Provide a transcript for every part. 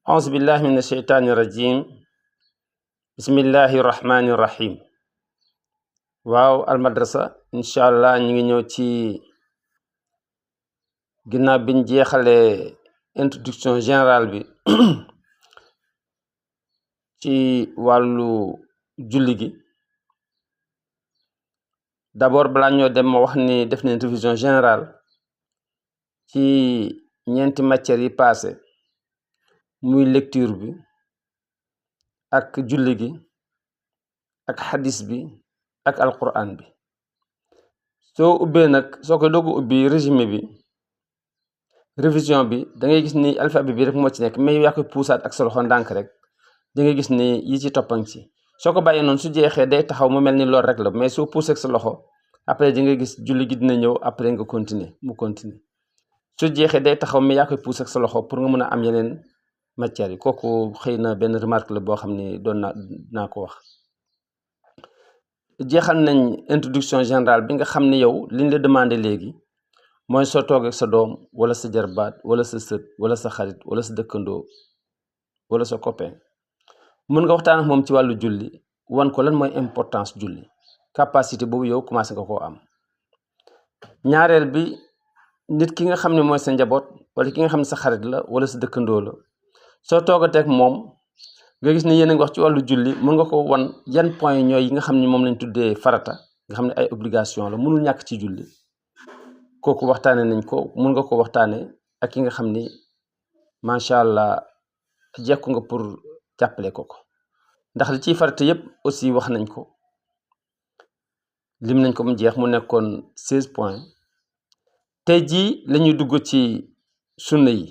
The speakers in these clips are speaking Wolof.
أعوذ بالله من الشيطان الرجيم بسم الله الرحمن الرحيم waaw almadrasa incha allah ñu ngi ñëw ci ginnaaw biñ jeexalee introduction générale bi ci wàllu julli gi. D'abord balaa ñoo dem ma wax ni def nañ révision générale ci ñeenti matières yi passé muy lecture bi ak julli gi ak hadis bi ak alquran bi. soo ubbee nag soo koy doogu ubbi résumé bi révision bi da ngay gis ni alphabet bi rek moo ci nekk, mais yaa koy puusaat ak sa loxo ndànk rek di nga gis ni yi ci toppang ci. soo ko bàyyee noonu su jeexee day taxaw mu mel ni loolu rek la, mais soo puusee ak sa loxo après di nga gis julli gi dina ñëw après nga continuer mu continuer. su jeexee day taxaw mais yaa koy puus ak sa loxo pour nga mën a am yeneen matières yi. kooku xëy na benn remarque la boo xam ni naa ko wax. jeexal nañ introduction générale bi nga xam ni yow liñ la demandé léegi mooy soo toogee sa doom wala sa jarbaat wala sa sët wala sa xarit wala sa dëkkandoo wala sa copain, mën nga waxtaan ak moom ci wàllu julli, wan ko lan mooy importance julli. capacité boobu yow commencé nga koo am. ñaareel bi, nit ki nga xam ne mooy sa njaboot wala ki nga xam ne sa xarit la wala sa dëkkandoo la, soo toogatee ak moom nga gis ne yéen a ngi wax ci wàllu julli, mën nga ko wan yan point ñooy yi nga xam ne moom lañ tuddee farata, nga xam ne ay obligation la, mënul ñàkk ci julli. kooku waxtaane nañ ko, mën nga ko waxtaane ak ki nga xam ni macha allah jekku nga pour jàppale ko. ndax li ciy farata yépp aussi wax nañ ko, lim nañ ko mu jeex, mu nekkoon 16 points. tey jii lañuy dugg ci sunna yi.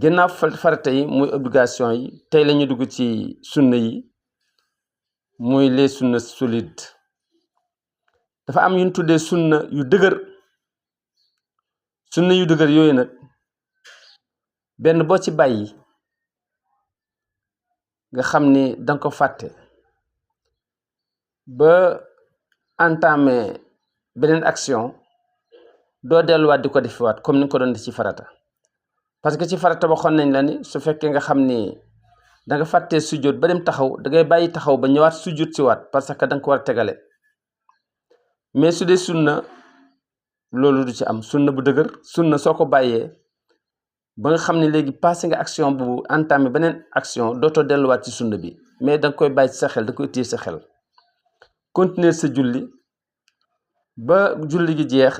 ginnaaw farata yi muy obligation yi, tey lañuy dugg ci sunna yi muy les sunna solides. dafa am yu ñu tuddee sunna yu dëgër. sunna yu dëgër yooyu nag benn boo ci bàyyi nga xam ni danga ko fàtte ba entamé beneen action, doo delluwaat di ko defiwaat comme ni nga ko doon di ci farata. parce que ci farata waxoon nañ la ni su fekkee nga xam ni danga fàttee sujjóot ba dem taxaw, dangay bàyyi taxaw ba ñëwaat sujjóot si waat parce que danga ko war a tegale. mais su dee sunna loolu du ci am. sunna bu dëgër, sunna soo ko bàyyee ba nga xam ne léegi passé nga action bu entamé beneen action, dootoo delluwaat ci sunna bi, mais danga koy bàyyi ci sa xel, da koy téye sa xel. continuer sa julli ba julli gi jeex.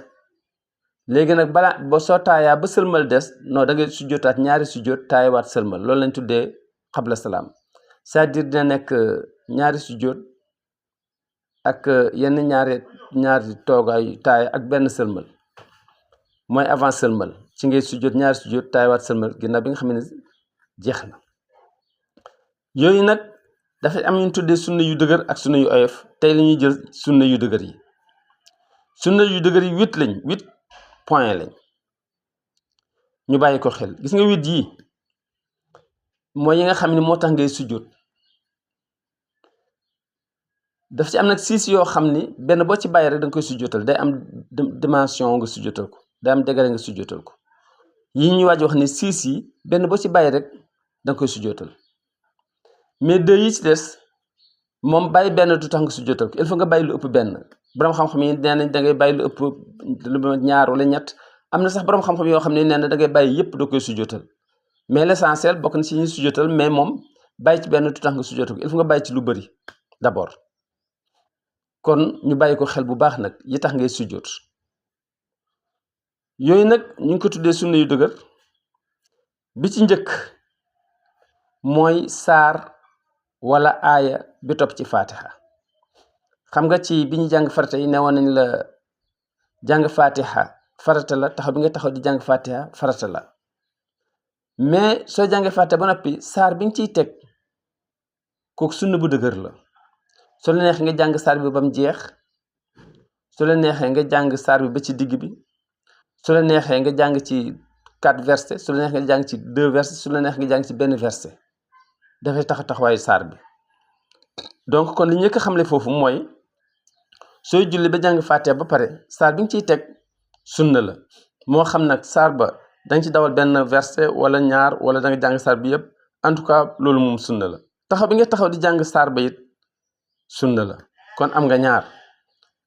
léegi nag balaa ba soo taayaa ba sëlmal des, non da ngay sujjóotaat ñaari sujjóot taayawaat sëlmal. loolu lañ tuddee xabla salaam, c'est-à-dire dina nekk ñaari sujjóot ak yenn ñaari toogaay taaya ak benn sëlmal, mooy avant sëlmal ci ngay sujjóot ñaari sujjóot taayawaat sëlmal ginnaaw bi nga xam ne jeex na. yooyu nag dafay am ñu tuddee sunna yu dëgër ak sunna yu oyof. tey la ñuy jël sunna yu dëgër yi. sunna yu dëgër yi 8 point lañ, ñu bàyyi ko xel. gis nga 8 yi mooy yi nga xam ne moo tax ngay sujjóot. daf ci am nag 6 yoo xam ni benn boo ci bàyyi rek da nga koy sujjóotal. day am dimension nga sujjóotal ko, day am degré nga sujjóotal ko. yi ñuy waaj wax ni 6 yi benn boo ci bàyyi rek da nga koy sujjóotal. mais 2 yi ci des moom bàyyi benn du tax nga sujjóotal ko, il faut nga bàyyi lu ëpp benn. borom xam-xam yi nee nañ da ngay bàyyi lu ëpp lu ñaar wala ñett. am na sax borom xam-xam yoo xam ne nee na da ngay bàyyi yépp doo koy sujjóotal. mais l'essentiel bokk na ci ñuy sujjóotal, mais moom bàyyi ci benn du tax nga sujjóotal ko, il faut nga bàyyi ci lu bëri d'abord. kon ñu bàyyi ko xel bu baax nag yi tax ngay sujjóot. yooyu nag ñu ngi ko tuddee sunna yu dëgër. bi ci njëkk mooy saar wala aaya bi topp ci fatiha. xam nga ci bi ñu jàng farata yi newoon nañ la jàng fatiha farata la, taxaw bi nga taxaw di jàng fatiha farata la. mais soo jàngee fatiha ba noppi, saar bi nga ciy teg kooku sunna bu dëgër la. su la neexee nga jàng saar bi ba mu jeex, su la neexee nga jàng saar bi ba ci digg bi, su la neexee nga jàng ci 4 versets, su la neexee nga jàng ci 2 versets, su la neexee nga jàng ci benn verset. dafay taxawaayu saar bi. donc kon li njëkk a xamle foofu mooy sooy julli ba jàng fatiha ba pare, saar bi nga ciy teg sunna la. moo xam nag saar ba danga ci dawal benn verset wala ñaar, wala danga jàng saar bi yëpp, en tout cas loolu moom sunna la taxaw bi nga taxaw di jàng saar ba it sunna la kon am nga ñaar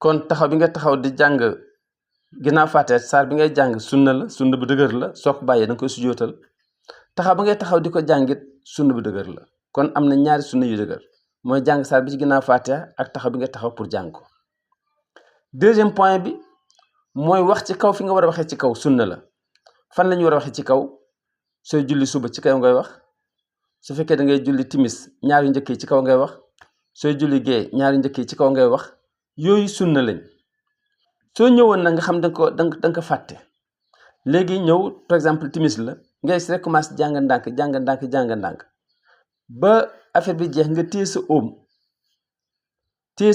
kon taxaw bi nga taxaw di jàng ginnaaw Faatiha saar bi ngay jàng sunna la sunna bu dëgër la soo ko bàyyee da nga koy sujootal taxaw ba ngay taxaw di ko jàngit sunna bu dëgër la kon am na ñaari sunna yu dëgër mooy jàng saar bi ci ginnaaw Faatiha ak taxaw bi nga taxaw pour jàng ko deuxième point bi mooy wax ci kaw fi nga war a waxee ci kaw sunna la fan la ñu war a waxee ci kaw sooy julli suba ci kaw ngay wax su fekkee da ngay julli timis ñaari njëkk yi ci kaw ngay wax sooy julli gee ñaari njëkk yi ci kaw ngay wax yooyu sunna lañ soo ñëwoon nag nga xam da nga ko fàtte léegi ñëw par exemple timis la ngay si rek commencé jàng ndànk ba affaire bi jeex nga téye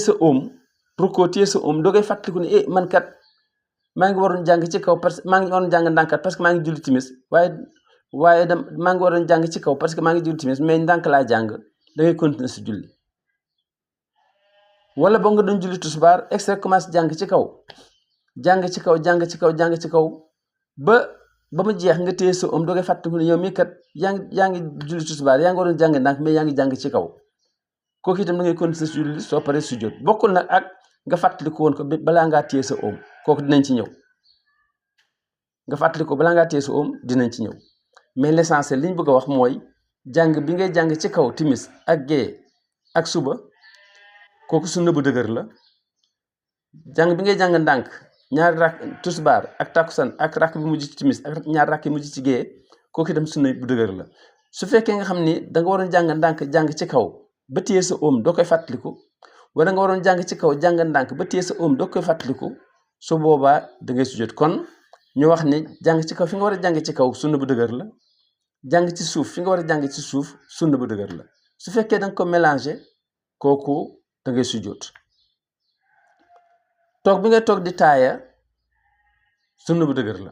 sa oom rukkoo téye sa oom doo koy fàttaliku ne man kat maa ngi waroon jàng ci kaw parce que maa ngi waroon jàng ndànkat parce que maa ngi julli timis waaye maa ngi waroon jàng ci kaw parce que maa ngi julli timis mais ndànk laa jàng da ngay continuer sa julli wala boo nga doon julli tisbaar extra commencé jàng ci kaw ba mu jeex nga téye sa oom doo koy fàttaliku ne yow mii kat yaa ngi julli tisbaar yaa ngi waroon jàng ndànk mais yaa ngi jàng ci kaw kooku itam da ngay continuer sa julli soo paree sujjóot bokkul nag ak nga fàttaliku woon ko balaa ngaa téye sa oom kooku dinañ ci ñëw nga fàttaliku balaa ngaa téye sa oom dinañ ci ñëw mais l'essentiel li ñu bëgg a wax mooy jàng bi ngay jàng ci kaw timis ak gee ak suba kooku sunna bu dëgër la jàng bi ngay jàng ndànk ñaari rakk tusbaar ak takkusaan ak rakk bi mujj ci timis ak ñaari rakk yi mujj ci gee kooku itam sunna bu dëgër la su fekkee nga xam ni da nga waroon jàng ndànk jàng ci kaw ba téye sa oom doo koy fàttaliku wala nga waroon jàng ci kaw jàng ndànk ba téye sa oom doo koy fàttaliku su boobaa da ngay sujjóot kon ñu wax ni jàng ci kaw fi nga war a jàng ci kaw sunna bu dëgër la jàng ci suuf fi nga war a jàng ci suuf sunna bu dëgër la su fekkee da nga ko mélangé kooku da ngay sujjóot toog bi ngay toog di taaya sunna bu dëgër la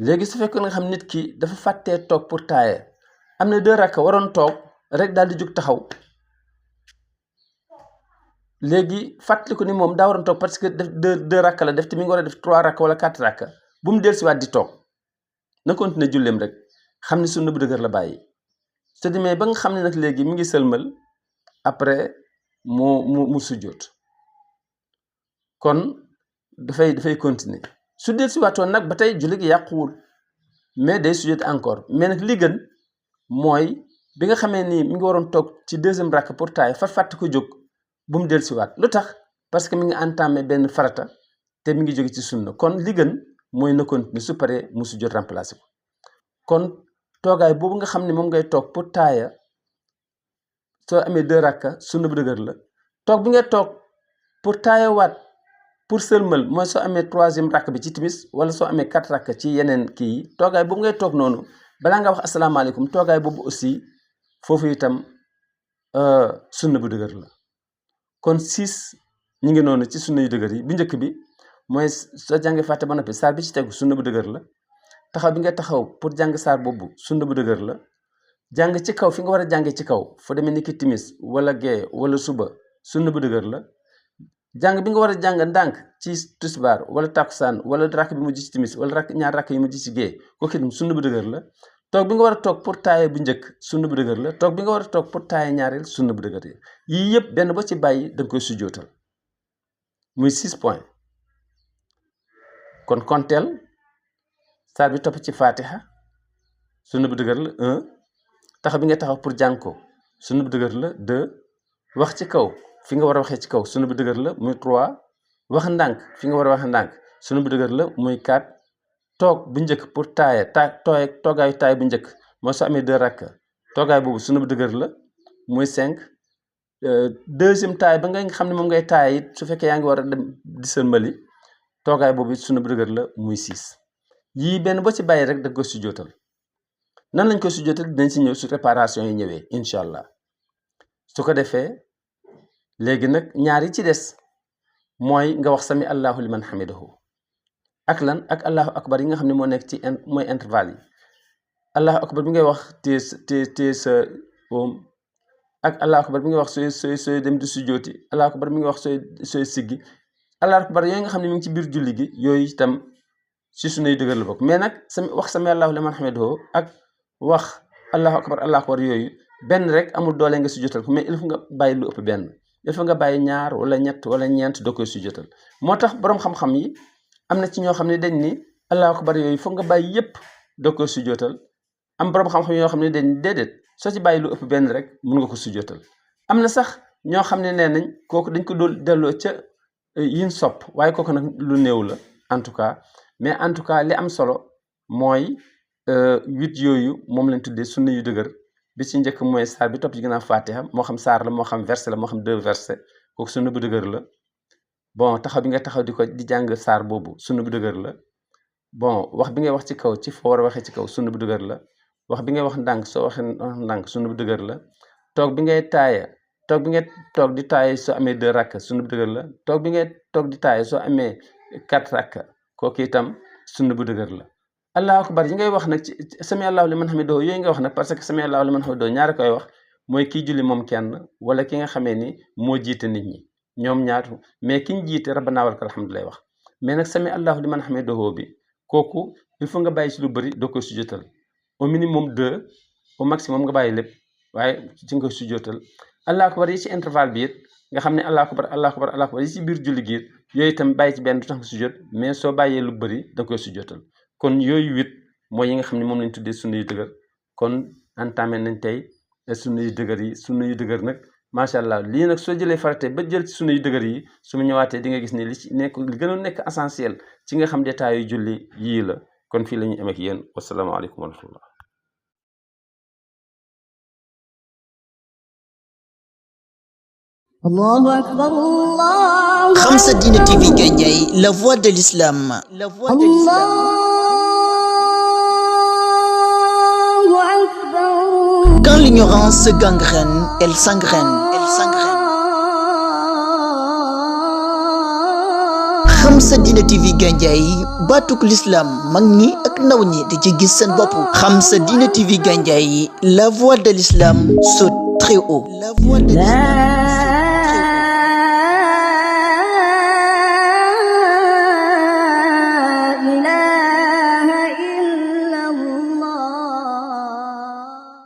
léegi su fekkee nga xam nit ki dafa fàttee toog pour taaya am na 2 rakka waroon toog rek daal di jug taxaw léegi fàttaliku ni moom daa waroon toog parce que def 2 rakka la def te mi ngi war a def 3 rakka wala 4 rakka bu mu dellusiwaat di toog na continuer julleem rek xam ni sunna bu dëgër la bàyyi su demee ba nga xam ne nag léegi mi ngi sëlmal après mu sujjóot kon dafay continuer su dellusiwaatoon nag ba tey julli gi yàquwul mais day sujjóot encore mais nag li gën mooy bi nga xamee ni mi ngi waroon toog ci 2e rakka pour taay fàtte ko jóg bu mu dellusiwaat lu tax parce que mi ngi entamé benn farata te mi ngi jóge ci sunna kon li gën mooy na continuer su paree mu sujjóot remplacé ko kon toogaay boobu nga xam ne moom ngay toog pour taaya soo amee 2 rakka sunna bu dëgër la toog bi ngay toog pour taayawaat pour sëlmal mooy soo amee 3e rakk bi ci timis wala soo amee 4 rakka ci yeneen kii yi toogaay boobu ngay toog noonu balaa nga wax asalaamaaleykum toogaay boobu aussi foofu itam sunna bu dëgër la kon 6 ñu ngi noonu ci sunna yu dëgër yi bu njëkk bi mooy soo jàngee fàtte ba noppi saar bi ci tegu sunna bu dëgër la taxaw bi nga taxaw pour jàng saar boobu sunna bu dëgër la jàng ci kaw fi nga war a jàngee ci kaw fu demee ni ki timis wala gee wala suba sunna bu dëgër la jàng bi nga war a jàng ndànk ci tisbaar wala takkusaan wala rakk bi mujj ci timis wala ñaar rakk yi mujj ci gee kooku itam sunna bu dëgër la toog bi nga war a toog pour taaye bu njëkk sunna bu dëgër la toog bi nga war a toog pour taaye ñaareel sunna bu dëgër la yii yëpp benn ba ci bàyyi da nga koy sujjootal muy 6 points kon konteel saar bi topp ci Fatiha sunna bu dëgër la 1 taxaw bi nga taxaw pour jàng ko sunna bu dëgër la 2 wax ci kaw fi nga war a waxee ci kaw sunna bu dëgër la muy 3 wax ndànk fi nga war a wax ndànk sunna bu dëgër la muy 4 toog bu njëkk pour taaya toogaayu taay bu njëkk moo soo amee 2 rakka toogaay boobu sunna bu dëgër la muy 5 2e taay ba nga xam ne moom ngay taaya it su fekkee yaa ngi war a dem di sëlmali toogaay boobu sunna bu dëgër la muy 6 yii benn boo ci bàyyi rek da nga koy sujjootal nan lañ koy sujjootal dinañ ci ñëw su réparation yi ñëwee incha allah su ko defee léegi nag ñaar yi ci des mooy nga wax sami allahu liman hamidahu ak lan ak allahu akbar yi nga xam ne moo nekk ci mooy intervalle yi allahu akbar bi ngay wax téye sa oom ak allahu akbar bi ngay wax sooy dem di sujjooti allahu akbar bi ngay wax sooy siggi allahu akbar yooyu nga xam ne mi ngi ci biir julli gi yooyu itam si sunna yu dëgër la bokk mais nag wax sami allahu liman hamidahu ak wax allahu akbar yooyu benn rek amul doole nga sujjóotal ko mais il faut nga bàyyi lu ëpp benn il faut nga bàyyi ñaar wala ñett wala ñeent doo koy sujjóotal moo tax boroom xam-xam yi am na ci ñoo xam ne dañ ni allahu akbar yooyu foog nga bàyyi yépp doo koy sujjóotal am boroom xam-xam yoo xam ne dañ déedéet soo ci bàyyi lu ëpp benn rek mun nga ko sujjóotal am na sax ñoo xam ne nee nañ kooku dañ ko dool delloo ca yin sopp waaye kooku nag lu néew la en tout cas mais en tout cas li am solo mooy 8 yooyu moom lañ tuddee sunna yu dëgër bi ci njëkk mooy saar bi topp ci ginnaaw fatiha moo xam saar la moo xam verset la moo xam 2 verset kooku sunna bu dëgër la bon taxaw bi nga taxaw di jàng saar boobu sunna bu dëgër la bon wax bi ngay wax ci kaw ci foo war a waxee ci kaw sunna bu dëgër la wax bi ngay wax ndànk soo waxee ndànk sunna bu dëgër la toog bi ngay toog di taaya soo amee 2 rakk sunna bu dëgër la toog bi ngay toog di taaya soo amee 4 rakk kooku itam sunna bu dëgër la allahu akbar yi ngay wax nag ci sami allahu liman hamidahu yooyu nga wax nag parce que sami allahu liman hamidahu ñaari koy wax mooy kii julli moom kenn wala ki nga xamee ni moo jiite nit ñi ñoom ñaatu mais ki ñu jiite rabbana walakal hamdu lay wax mais nag sami allahu liman hamidahu bi kooku il faut nga bàyyi ci lu bëri doo koy sujjóotal au minimum 2 au maximum nga bàyyi lépp waaye ci nga koy sujjóotal allahu akbar yi ci intervalle bi it nga xam ne allahu akbar yi ci biir julli gi yooyu itam bàyyi ci benn du tax nga sujjóot mais soo bàyyee lu bëri da koy sujjóotal kon yooyu 8 mooy yi nga xam ne moom lañ tuddee sunna yu dëgër kon entamé nañ tey sunna yu dëgër nag macha allah lii nag soo jëlee farate ba jël ci sunna yu dëgër yi su ma ñëwaatee di nga gis ne li ci nekk li gënoon nekk essentiel ci nga xam détails yu julli yii la kon fii la ñuy am ak yéen wasalaamaaleykum wa rahmatullah. Allahu akbar Allah. Khamsa Dine TV Gandiaye, la voix de l'islam. Allahu akbar. Quand l'ignorance se gangrène, elle s'engraine. Khamsa Dine TV Gandiaye, batuk l'islam mag ñi ak ndaw ñi di ci gis seen bopp. Khamsa Dine TV Gandiaye, la voix de l'islam saute très haut. La voix de l'islam.